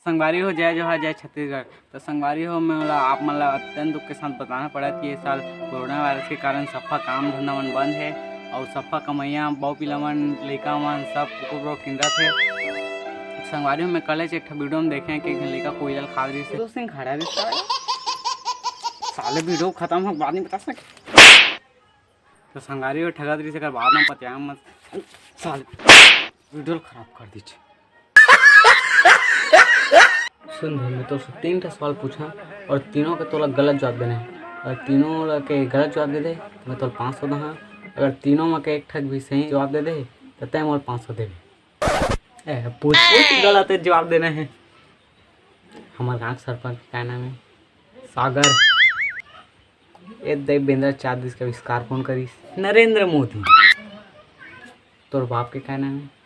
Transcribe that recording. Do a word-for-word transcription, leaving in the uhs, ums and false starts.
संगवारी हो, जय जोहार, जय छत्तीसगढ़। तो संगवारी हो, मैं ओला, आप मन ला अत्यंत दुख के साथ बताना पड़त कि ये साल कोरोना वायरस के कारण सफा काम धंधा मन बंद हे और सफा कमैया बाऊ पिला मन, लइका मन सब कुकुर रो किंदत हे। संगवारी हो, मैं कल एक ठा वीडियो में देखे कि एक झन लइका कोयला ल खा रही से। तो सिंह खड़ा रही साले। साले वीडियो खत्म हो बाद में बता सके। तो संगवारी हो, ठगत रही से कर बाद में पतिया मत साले। वीडियो खराब कर दीजिए। सुन भाई, मैं तोर से तीन ठा सवाल पूछा और तीनों के तोला गलत जवाब देना है। अगर तीनों ला के गलत जवाब दे दे तो मैं तोला पाँच सौ दहा। अगर तीनों में के एक ठक भी सही जवाब दे दे तो तय मोर पाँच सौ देबे। ए, पूछ पूछ गलत जवाब देना है। हमार गांव के सरपंच के का नाम है? सागर। ए दे बेंद्रा चार दिस के आविष्कार कौन करिस? नरेंद्र मोदी। तोर बाप के का नाम है?